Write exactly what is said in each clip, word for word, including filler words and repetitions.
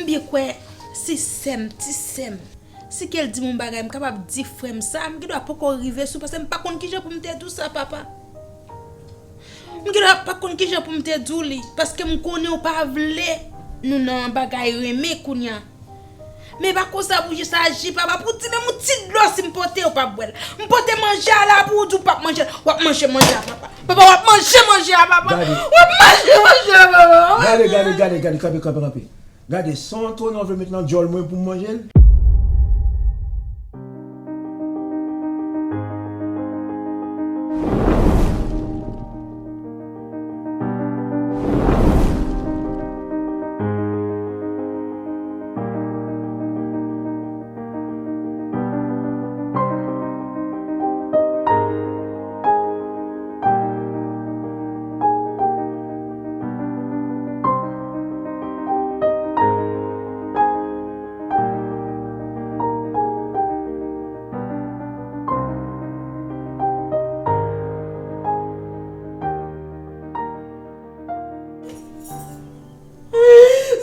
M byen kwè se sè m, ti sè m. Si ke l di m yon bagay, m kapab di frè m sa, m gendwa poko rive sou, paske m pa konn kijan pou m te di w sa, papa. M gendwa pa konn kijan pou m te di w li, paske m konnen w pa vle nou nan bagay renmen kounye a. Men pa konsa pou jis aji, papa, pou di menm yon ti dlo si m pote, w p ap bwè l. M pote manje a la pou w di w p ap manje l. W ap manje manje a, papa. Papa, w ap manje manje a, papa. Gade. W ap manje manje a, papa. Gade, gade, gade, gade, kanpe, kanpe, kanpe. Gade, se yon twonè w vle met nan djòl mwen pou m manje l?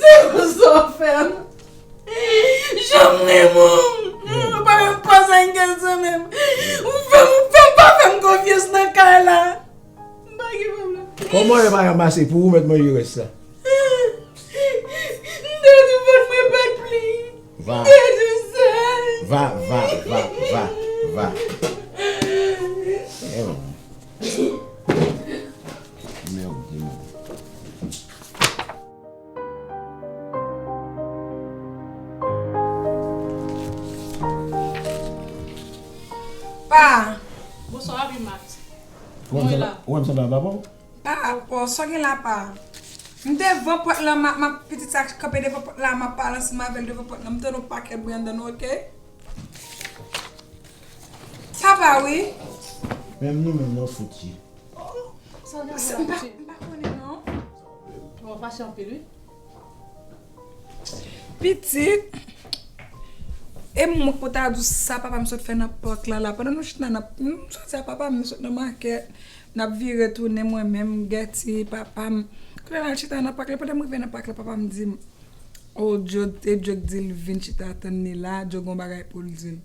Se konsa w fè m. Jan m renmen w. Ou pa menm panse a yon kèl zanmi m. Ou fè m, ou fè m pa fè m konfyans nan kay la. M pa gen pwoblèm. Kòman e pa ranmase pou ou mèt manje rès la? M te di vant mwen pa t plen. Va. M te di w sa. Va, va, va, va, va. Eh, maman. Merde, maman. Pa. Bonswa, wi, Max. Ou wè m sanble a papa w? Pa, o, sa w gen la, pa. M devan pòt la, m ap, m ap, pitit sa k kanpe devan pòt la, m ap pale ansanm avè l devan pòt la. M tande yon pakèt bri anndan nou, oke? Papa, wi. Menm nou menm, nan fout ye. Oh, sa w gen la, pitit? M pa konnen, non. Ou fache anpil, wi. Pitit, e mwen pou ta di w sa papa m sot fè nan pak la la. Pandan nou chita nan, m soti a papa m, nou sot nan makèt, n ap vire tounen mwen menm, Gèti, papa m. Kounye a n al chita nan pak la, pandan m rive nan pak la, papa m di m, o, Djo, e Djo k di l vin chita tann li la, Djo gon bagay pou l di l.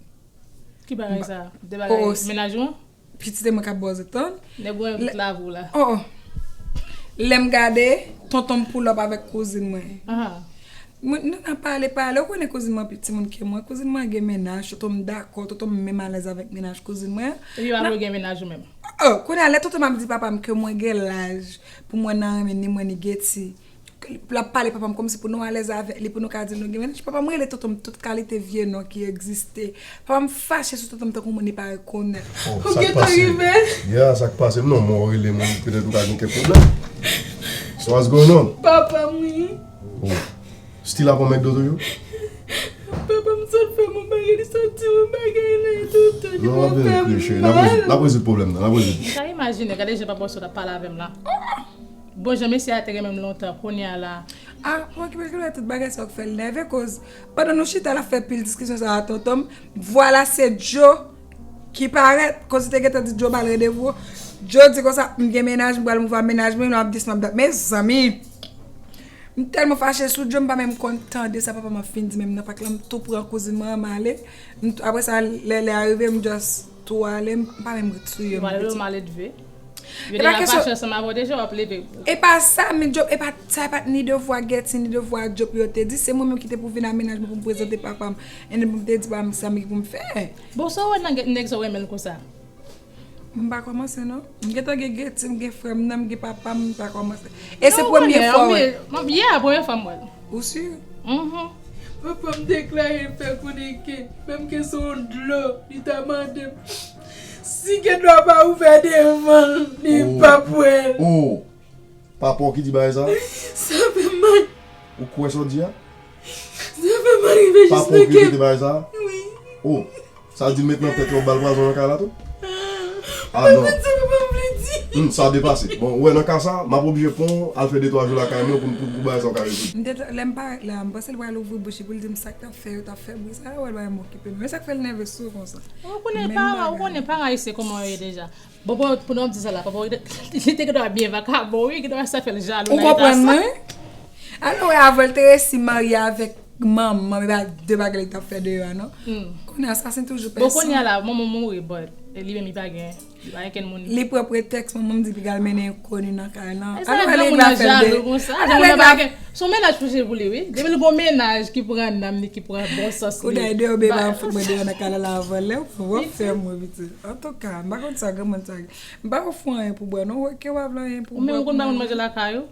Ki bagay sa? De bagay mennaj ou an? Pitit e mwen k ap bòz ou tann. Nèg ou an tout lavi w la. Oh, oh. Lè m gade, tonton m pull up avèk kouzin mwen. Aha. Mwen, nou nan pale, pale. Ou konnen kouzin mwen pi timoun ke mwen. Kouzin mwen gen mennaj, tonton m dakò, tonton m menm alèz avèk mennaj kouzin mwen. Epi papa ou gen mennaj ou menm? Oh, kounye a, lè tonton m ap di papa m ke mwen gen laj pou mwen nan renmen ni mwen ni Geti. L ap pale papa m kòmsi pou nou alèz avèk li, pou nou ka di l nou gen mennaj. Papa m rele tonton m tout kalite vye non ki egziste. Papa m fache sou tonton m tankou moun li pa rekonèt. Oh, ou gentan rive? Ya, sa k pase m non, mwen w rele mwen, petèt ou ka gen kèk pwoblèm. So what's going on? Papa m, wi. Oh. Still ap anmède w toujou? Papa m sot fè m yon bagay, li sot di m yon bagay la, e tonton, li pral fè m mal. N ap rezoud pwoblèm nan, n ap rezoud. M ka imajine, gade jan papa w sot ap pale avè m la. Bon jan mesye a te renmen m lontan, kounye a la. Ah, mwen ki pa konnen tout bagay sa yo k fè l nève, koz pandan nou chita l ap fè pil diskisyon sa a tonton m, vwala se Djo ki parèt, koz li te gentan di Djo ba l randevou. Djo di konsa, m gen mennaj, m pral mouvwa mennaj mwen, m ap dis, m ap dat. Mezanmi! M tèlman fache sou Djo, m pa menm konn tande sa papa m ap fin di menm nan pak la, m tou pran kouzin mwen an, m ale. M tou, apre sa, lè, lè a rive, m just tou ale, m pa menm ret sou yo. Ou ale, ou mal elve. Yo deja fache ansanm avè w deja, w ap leve. E pa sa, men Djop, e pa, sa e pa t ni devwa Gèti, ni devwa Djop yo te di, se mwen menm ki te pou vin a mennaj mwen pou m prezante papa m, and then pou m te di papa m sa m gen pou m fè. Bon, sa w wè nan nèg sa w renmen l konsa? M pa kòmanse non. M gentan gen Gèti, m gen frè m nan, m gen papa m, m pa kòmanse. E se premye fwa w wè l? Yeah, premye fwa m wè l. Ou si? Mhm. Papa m deklare l fè konnen ke, menm ke se yon dlo, li ta mande m si gen dlo a pa ouvè devan l, li p ap wè l. Oh. Papa w ki di bagay sa? Sa fè m mal. Ou kwè sa w di a? Sa fè m mal rive jis nan kè m. Papa w ki rete bagay sa? Wi. Oh. Sa di met nan tèt yo bal pwazon nan kay la tou? Ah non. Mwen konn sa papa m vle di. Hmm, sa depase. Bon, ou wè nan ka sa, m ap oblije pran w al fè de twa jou lakay mwen pou, pou, pou bagay sa w ka rezoud. M te, lè m parèt la, m panse l pral ouvri bouch li pou l di m sa k t ap fè yo t ap fè bri sa, wè l pa menm okipe m. Men sa k fè l nève sou konsa. Ou konnen paran, ou konnen paran ayisyen kòman yo ye deja. Bon, bon, pou nou di sa la, papa w, li te gendwa byen vakabon, wi, gendwa sa fè l jalou nan eta sa. Ou konprann mwen? Alò, wè, avan l te resi marye avèk manman, e pa de bagay li t ap fè deyò a, non. Kounye a, asasen toujou pè san. Bon, kounye a la, manman mouri, but li menm li pa gen, li pa gen kenn moun. Li pran pretèks manman m di piga l mennen enkoni nan kay lan. Alò, granmoun nan jalou konsa, granmoun nan pa gen. Se yon mennaj pou li, wi. Depi l gon mennaj ki pran nanm li, ki pran bon sans li. Kounye a, deyò, bebe, m fout mwen deyò nan kay la, la vòlè, w ap fè mwen piti. Antouka, m pa konn sa granmoun sa gen. M pa ofri w anyen pou bwè, non, w wè ke w pa vle anyen pou bwè. Ou menm ou konn ba moun manje lakay ou?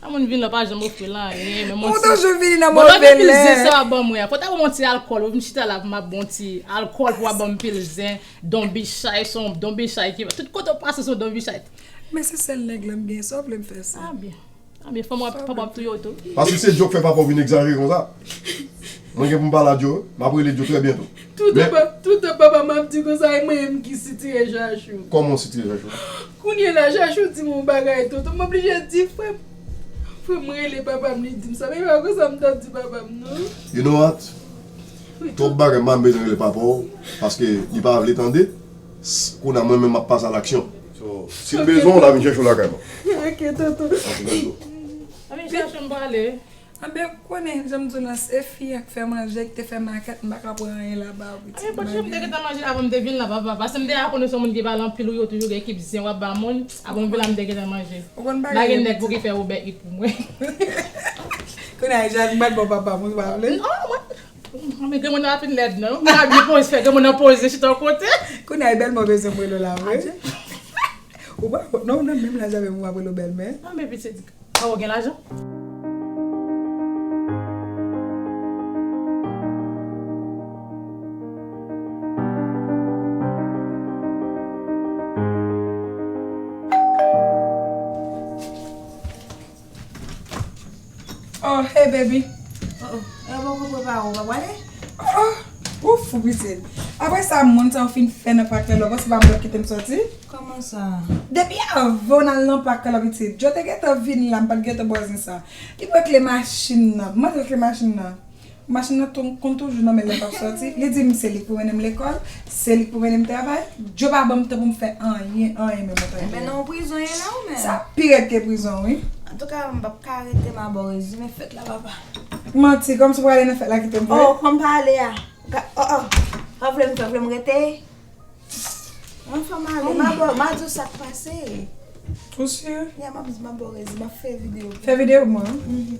A moun vin la pa janm ofri l anyen, men ou toujou vini nan move lè. Pilzen sa w ap ban mwen an. Fò w ta ban m yon ti alkòl, ou vin chita la pou m ap ban w ti alkòl pou w ap ban m pilzen, donbichay, se yon donbichay ki, tout kote w pase se yon donbichay. Men se sèl nèg la m gen, sa w vle m fè sa? A byen. A byen, fanm w ap, fanm w ap touye w tou. Paske se Djo k fè papa w vin egzajere konsa. Mwen gen pou m pale a Djo, m ap rele Djo trè byento. Toutan papa m ap di konsa, e mwen menm ki sitire Jachou. Kòman w sitire Jachou? Kounye la, Jachou di m yon bagay, tonton, m oblije di frè m. Frè m rele papa m, li di m sa, men e pa konsa m t ap di papa m, non. You know what? Twòp bagay, m pa bezwen rele papa w, paske li pa vle tande. Kounye a, mwen menm, m ap pase a laksyon. So, si l bezwen w, l a vin chèche w lakay mwen. Ok, tonton. Ok, let's go. Anben, chèche m prale. Anben, ou konnen, jan m di w lan, se fi a k fè manje, ki te fè makèt, m pa ka pran anyen laba, pitit. Anben, pòt chen m te gentan manje avan m te vin la, papa. Paske m deja konnen se yon moun ki pale anpil, ou yo toujou gen ekip zen w ap ba moun. Avan m vin la, m te gentan manje. M pa gen nèg pou ki fè Uber Eats pou mwen. Kounye a, Jacques, m pral ba w papa m, ou pa vle? Non, mwen, mwen, granmoun nan pa fin lèd, non. Mwen abye poze, fè granmoun nan poze, chita yon kote. Kounye a, bèlmè w bezwen m rele w la, wi. Ou pa, non, ou nan menm laj avè m, ou ap rele w bèlmè. Anben, pitit. Aw gen lajan? Oh, hey, baby. Oh, oh. E poko prepare, ou pa prale? Oh, oh. Ou fou, pitit. Apre sa, moun sa w fin fè nan pak la, ou panse pa m t ap kite m soti? Kòman sa? Depi avan w al nan pak la, pitit, Djo te gentan vini la, m pa t gentan bòzin sa. Li pran kle machin nan. M montre l kle machin nan. Machin nan tou, konn toujou nan men l lè m p ap soti. Li di m se li k pou mennen m lekòl, se li k pou mennen m travay. Djo pa ban m tan pou m fè anyen, anyen menm, antanke. Men nan yon prizon ye la ou menm? Sa pi rèd ke prizon, wi. Antouka, m p ap ka rete, m a ba w rezime fèt la, papa. Manti, kòmsi w prale nan fèt la kite m vre? Oh, kòm pale a. Ga-, oh, oh. Ou vle m fè, vle m rete? Anfen, m ale, m a ba w, m a di w sa k pase. Ou si? Ya, m ap, m ap ba w rezon, m ap fè videyo. Fè videyo pou mwen, wi. Mhm.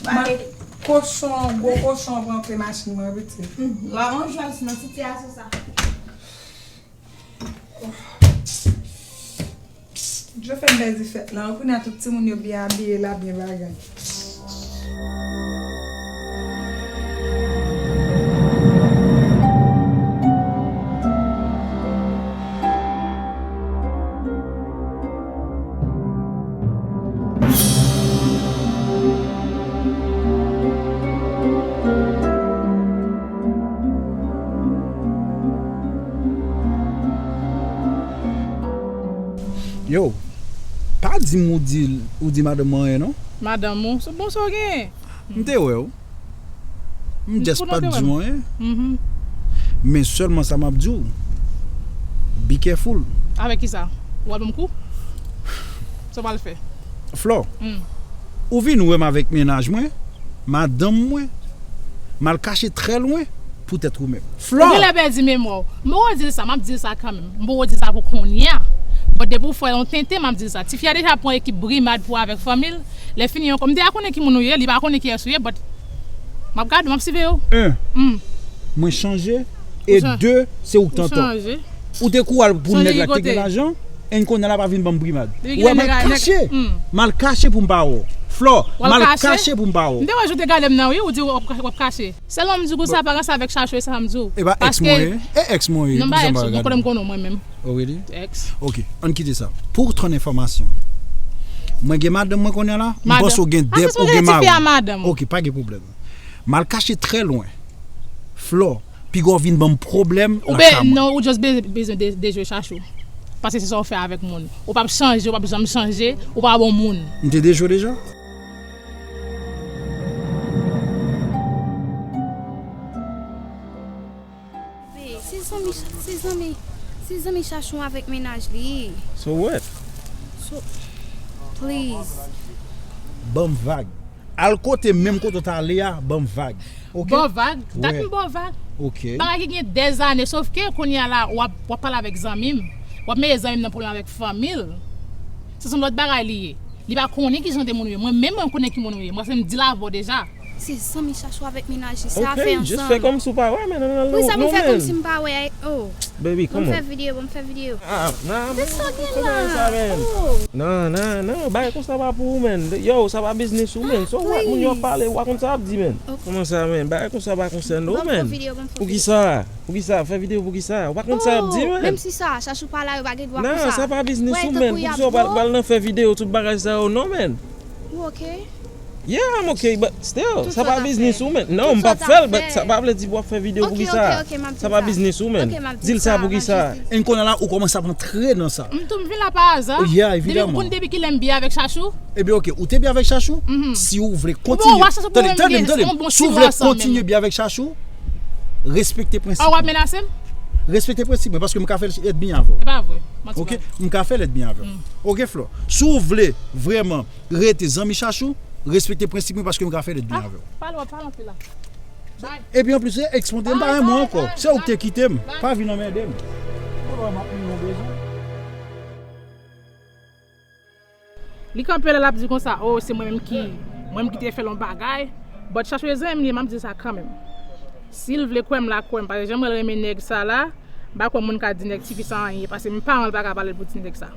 M ale. Kochon, gwo kochon pran kle machin mwen, pitit. Mhm. La, on jwèz nan sitiyasyon sa. Djo fè m pèdi fèt la, kounye a tout timoun yo byen abiye la, byen bagay. Yo, pa di m ou di, ou di madanm mwen anyen, non. Madanm ou? Se bon sa w genyen? M te wè w. M just pa t di w anyen. Mhm. Men sèlman sa m ap di w, be careful. Avèk kisa? Ou al ban m kou? Sa w pral fè? Flò, hmm, ou vin wè m avèk mennaj mwen, madanm mwen, m al kache trè lwen poutèt ou menm. Flò! Ou genlè pèdi memwa w. M poko di l sa, m ap di l sa kanmenm. M poko di l sa pou kounye a. But depi w fè yon tenten, m ap di l sa. Tifi a deja pran ekip Brimad pou avèk fanmi l. Lè fini ankò, m deja konnen ki moun ou ye, li pa konnen kiyès ou ye, but m ap gade w, m ap siveye w. En, hmm, mwen chanje, e de, se ou k t antò. Ou te kou al pou nèg la ki te gen lajan, e kounye a l ap vin ban m Brimad. Ou wè m al kache. M al kache pou m pa wè w. Flò, m al kache pou m pa wè w. M te wè jan w te gade m nan, wi, ou di w ap, w ap kache. Sèlman m di w konsa, pa ranse avèk Chachou, e sa m di w. E pa ex mwen ye? E ex mwen ye? Non, m pa ex ou, m konnen m konnen w mwen menm. Oh, really? Ex. Ok, ann kite sa. Pou ton enfòmasyon, mwen gen madanm mwen konnen la, m panse w gen dèp, ou gen mari. Ok, pa gen pwoblèm. M al kache trè lwen. Flò, piga w vin ban m pwoblèm lakay mwen. Oubyen non, ou just be-, bezwen de-, dejwe Chachou. Paske se sa w fè avèk moun. Ou p ap chanje, ou p ap janm chanje, ou pa bon moun. M te dejwe deja? Se zanmi, se zanmi, se zanmi Chachou avèk mennaj li. So what? So, please. Ban m vag. Al kote, menm kote w t ale a, ban m vag. Oke? Ba w vag? Dat m ba w vag. Oke. Bagay ki gen dèzane, sòf ke kounye a la, w ap, w ap pale avèk zanmi m, w ap mete zanmi m nan pwoblèm avèk fanmi l. Se yon lòt bagay li ye. Li pa konnen ki jan de moun ou ye. Mwen menm, mwen konnen ki moun ou ye. Mwen se m di l avè w deja. Se zanmi Chachou avèk mennaj li, sa fè ansanm. Oke, just fè kòmsi w pa wè, men nan nan look nou, men. Wi, sa pou m fè kòmsi m pa wè, oh. Baby, come on. Ban m fè videyo, ban m fè videyo. Ah, nan, men sa gen la. Oh. Nan, nan, nan, bagay konsa pa pou ou, men. Yo, sa pa biznis ou, men. So what? Moun yo ap pale, ou pa konn sa y ap di, men. Kòman sa, men? Bagay konsa pa konsène w, men. Ban m fè videyo, ban m fè videyo. Poukisa? Poukisa? Fè videyo poukisa? Ou pa konn sa y ap di, men. Menm si sa, Chachou pa la, yo pa gen dwa konsa. Nan, sa pa biznis ou, men. Poukisa w pral nan fè videyo, tout bagay sa yo, non, men. Ou oke? Yeah, I'm okay, but still, sa pa biznis ou, men. Non, m p ap fè l, but sa pa vle di w ap fè videyo pou ki sa. Sa pa biznis ou, men. Di l sa pou ki sa. And kounye a la, ou kòmanse ap antre nan sa. M tou m vin la pa aza. Yeah, evidaman. Depi m konn depi kilè m byen avèk Chachou. Ebyen, oke, ou te byen avèk Chachou? Si ou vle kontinye. Tande, tande m, tande m. Si ou vle kontinye byen avèk Chachou, respekte prensip mwen. Ou ap menase m? Respekte prensip mwen, paske m ka fè l èt byen avè w. E pa vre. Manti w ap. Oke? M ka fè l èt byen avè w. Oke, Flò? Si ou vle vrèman rete zanmi Chachou, respekte prensip mwen paske m ka fè l èt byen avè w. Pale w ap pale anpil la. Epi anplis, ex mwen te, m pa renmen w ankò. Se ou ki te kite m. Pa vin anmède m. Ou wè m ap mennen w bezwen. Li kanpe la, l ap di konsa, oh, se mwen menm ki, mwen menm ki te fè l yon bagay. But Chachou e zanmi m li ye, m ap di l sa kanmenm. Si l vle kwè m, l a kwè m, paske jan mwen renmen nèg sa la, m pa kwè moun ka di nèg tifi sa anyen, paske m paran l pa ka pale l pou ti nèg sa.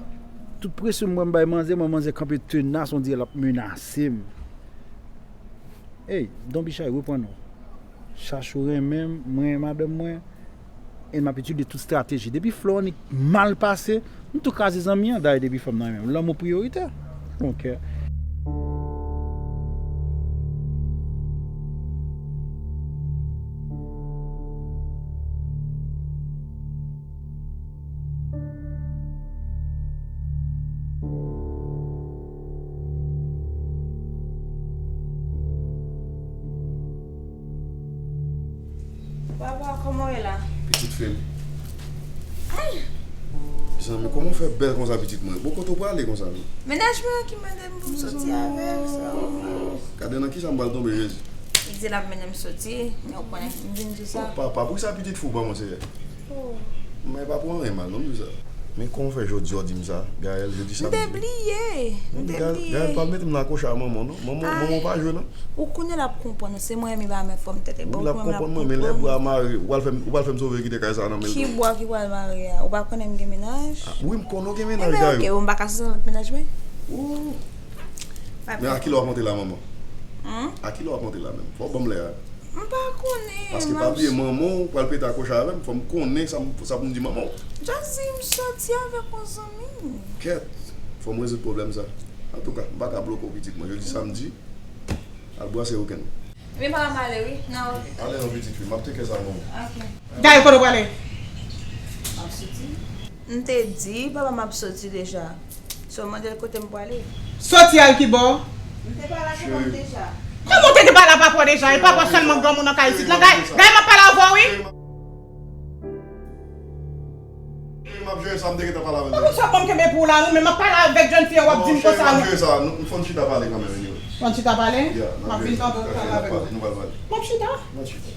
Tout presyon m pran m bay manzè, mwen manzè kanpe tenas, on dirè l ap menase m. Ey, Don Bichay, reprann ou. Chachou renmen m, mwen renmen madanm mwen, e m ap itilize tout estrateji. Depi Flò annik mal pase, m tou kraze zanmi an. Dayè depi fanm nan renmen m, lanmou priyoritè. Ok. Papa, kòman w ye la? Pitit fi m. Ay! Mezanmi, kòman w fè bèl konsa, pitit mwen? Bon, kote w prale konsa menm? Mennaj mwen an ki mande m pou m soti avè l, sa. Gade nan kisa m pral tonbe, Jezi. Li di l ap mennen m soti, men w konnen, m vin di w sa. Papa, poukisa pitit fi w ban mwen, Seyè? Oh. Men pa pran anyen mal non, m di w sa. Men kòman w fè jodi a w di m sa, Gaëlle, jodi samdi? M te bliye, m te bliye. Gaëlle, pa mete m nan kochma manman w non. Manman w pa jwe non. Ou konnen l ap konprann ou, se mwen menm li pa renmen fòm tèt e ba ou konnen l ap konprann. Wi, l ap konprann mwen, men lè bra mare, ou pral fè m, ou pral fè m sove kite kay sa a nan men l tou. Ki bra ki pral mare a? Ou pa konnen m gen mennaj? Wi, m konnen w gen mennaj, Gaëlle. Ebyen, oke, bon, m pa ka soti avèk mennaj mwen? Ooh. Men a kilè w ap monte la, manman? Humm? A kilè w ap monte la menm? Fò w ban m lè a. M pa konnen. Paske pa bliye, manman w pral pete akoche avè m, fò m konnen sa m, sa pou m di manman w. Just di m soti avèk yon zanmi m. Kèt, fò m rezoud pwoblèm sa. Antouka, m pa ka bloke w, pitit mwen. Jodi samdi, al bwase wikenn ou. Ebyen, papa, m ale wi. Nan wout. Ale non, pitit fi, m ap teke sa, manman. Ok. Gaëlle, kote w prale? M ap soti. M te di papa m ap soti deja. So, mande l kote m prale. Soti al kibò? M te pale ak papa m deja. Kòman w te gen pale ak papa w deja? E papa w sèlman granmoun nan kay isit lan. Gaëlle, Gaëlle, m ap pale avè w wi. Cheri, m ap jere sa, m te gentan pale avè l deja. Poukisa w pran m kenbe pou w la, ou menm? M ap pale avèk jèn fi an, w ap di m konsa. Non, cheri, m ap jere sa. Nou, fò n chita pale kanmenm, anyway. Fò n chita pale? Yeah, m ap jere sa. M ap vin tande w pale avèk ou. Nou pral pale. M ap chita. M ap chita.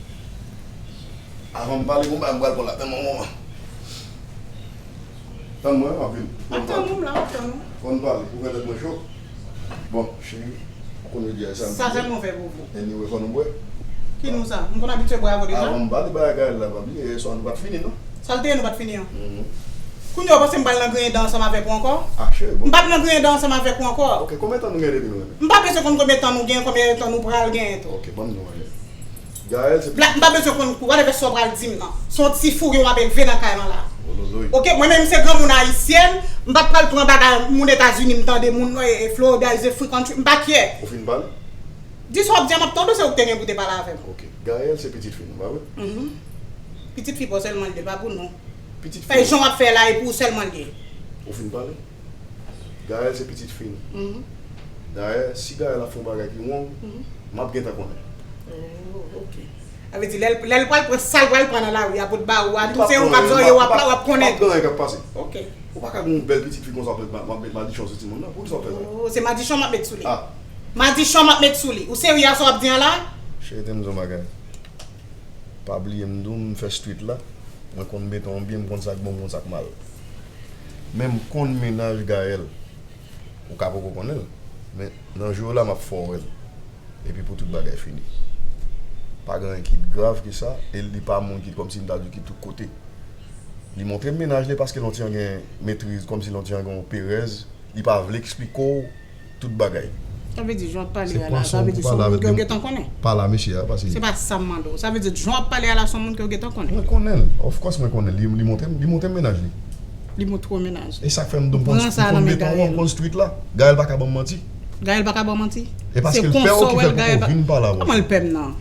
Avan m pale, gon bagay m pral pran lapenn yon moman. Tann mwen, m ap vini. M ap tann ou, m la, m ap tann ou. Fò n pale, ouvè tèt mwen cho. Bon, cheri, ou konn yo di a samdi. Ça c'est mauvais pour vous. Anyway, fò nou bwè. Ki nou sa? M konn abitye bwè avè w deja. Avan m pale bagay la, pa bliye, yèswa nou pa t fini, non? Sa l te ye, nou pa t fini an? Mhm. Kounye a, w panse m pral nan griyen dan ansanm avèk ou ankò? Ah, cheri, bon. M p ap nan griyen dan ansanm avèk ou ankò. Ok, konbyen tan nou gen depi nou renmen? M pa bezwen konn konbyen tan nou gen, konbyen tan nou pral gen tou. Ok, ban m di w anyen. Gaëlle, se pitit fi. Black, m pa bezwen konn whatever sa w pral di m nan. Se yon ti fouri w ap elve nan kay lan la. Ololoy. Ok, mwen menm se granmoun ayisyèn, m pa t pral pran bagay moun Etazini, m tande moun, e, e, Florida is a free country, m pa care. Ou fin pale? Di sa w ap di a, m ap tande w, se ou k te gen pou te pale avè m. Ok. Gaëlle se pitit fi nou, pa vre? Mhm. Pitit fi pa w sèlman l ye, l pa pou nou. Pitit fi. Fè jan w ap fè la, e pou ou sèlman l ye. Ou fin pale? Gaëlle se pitit fi nou. Mhm. Dayè, si Gaëlle ap fè yon bagay ki wrong, mhm, m ap gentan konnen. Oh, ok. Sa vle di, lè l, lè l pral pran sa l pral pran nan lari a pou l ba ou a, tou se ou k ap zòrye, w ap la, w ap konnen. Li p ap pran anyen k ap pase. Ok. Ou pa ka gen yon bèl pitit fi konsa, w ap met ma-, w ap met madichon sou timoun nan. Poukisa w fè sa? Oh, se madichon m ap met sou li. Ah. Madichon m ap met sou li. Ou serye a sa w ap di an la? Cheri, te m di yon bagay. Pa bliye m di w m fè street la. Mwen konn beton an byen, m konn sa k bon, m konn sa k mal. Men m konn mennaj Gaëlle. Ou ka poko konnen l. Men nan jou yo la, m ap fè w wè l. Epi pou tout bagay fini. Pa gen anyen ki grav ke sa, e li pa moun ki kòmsi m ta di ki tout kote. Li montre m mennaj li paske lonti an gen metriz, kòmsi lonti an gen yon perèz, li pa vle eksplike w tout bagay. Sa vle di, jan w ap pale a la, sa vle di se yon moun ke w gentan konnen. Pa la, mesye a, paske. Se pa sa m mande w. Sa vle di, jan w ap pale a la, se yon moun ke w gentan konnen. Mwen konnen l. Of course, mwen konnen l. Li, li montre m, li montre m mennaj li. Li montre w mennaj li. E sa k fè m di w m konn, m konn beton an, m konn street la. Gaëlle pa ka ban m manti. Gaëlle pa ka ban w manti. E paske l pè w ki fè l poko vin pale avè w. Kòman l pè m nan?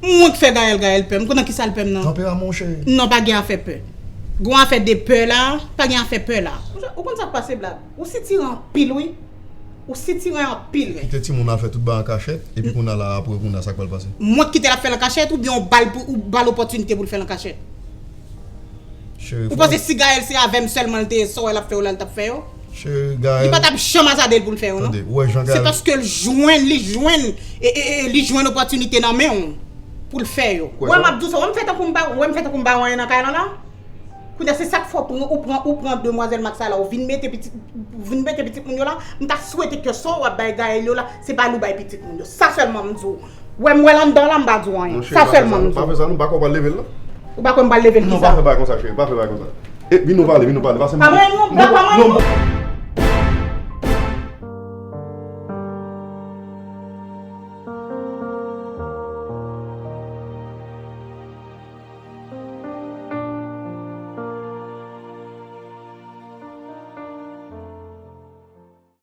Mwen k fè Gaëlle, Gaëlle pè m. Nan kisa l pè m nan? Tanperaman w, cheri. Non, pa gen afè pè. Gon afè de pè la, pa gen afè pè la. Ou konn sa k pase, Blab? Ou sitiren anpil, wi. Ou sitiren anpil. Kite timoun nan fè tout bagay an kachèt, epi kounye a la, apre kounye a, sa k pral pase? Mwen k kite l ap fè l an kachèt, oubyen ou ba l pou, ou ba l opòtinite pou l fè l an kachèt? Ou panse si Gaëlle se avè m sèlman l te ye, sa w wè l ap fè yo la, l t ap fè yo? Li pa t ap janm azade l pou l fè yo, non. Se paske l jwenn, li jwenn, e, e, e, li jwenn opòtinite nan men w pou l fè yo. Ou wè m ap di w sa, ou wè m fè tankou m pa, ou wè m fè tankou m pa wè anyen nan kay lan la? Kounye a, se sa k fè w pran, ou pran, ou pran demwazèl Max sa la, ou vin mete pitit, vin mete pitit moun yo la. M ta swete ke sa w ap bay Gaëlle yo la, se pa li w bay pitit moun yo. Sa sèlman m di w. Wè m wè l anndan la, m pa di w anyen. Sa sèlman m di w. Pa fè sa non, pa kwè w pral leve l non. Ou pa kwè m pral leve l kisa? Non, pa fè bagay konsa, cheri, pa fè bagay konsa. E, vin nou pale, vin nou pale. Pase m. Pa mwen non, pa mwen non.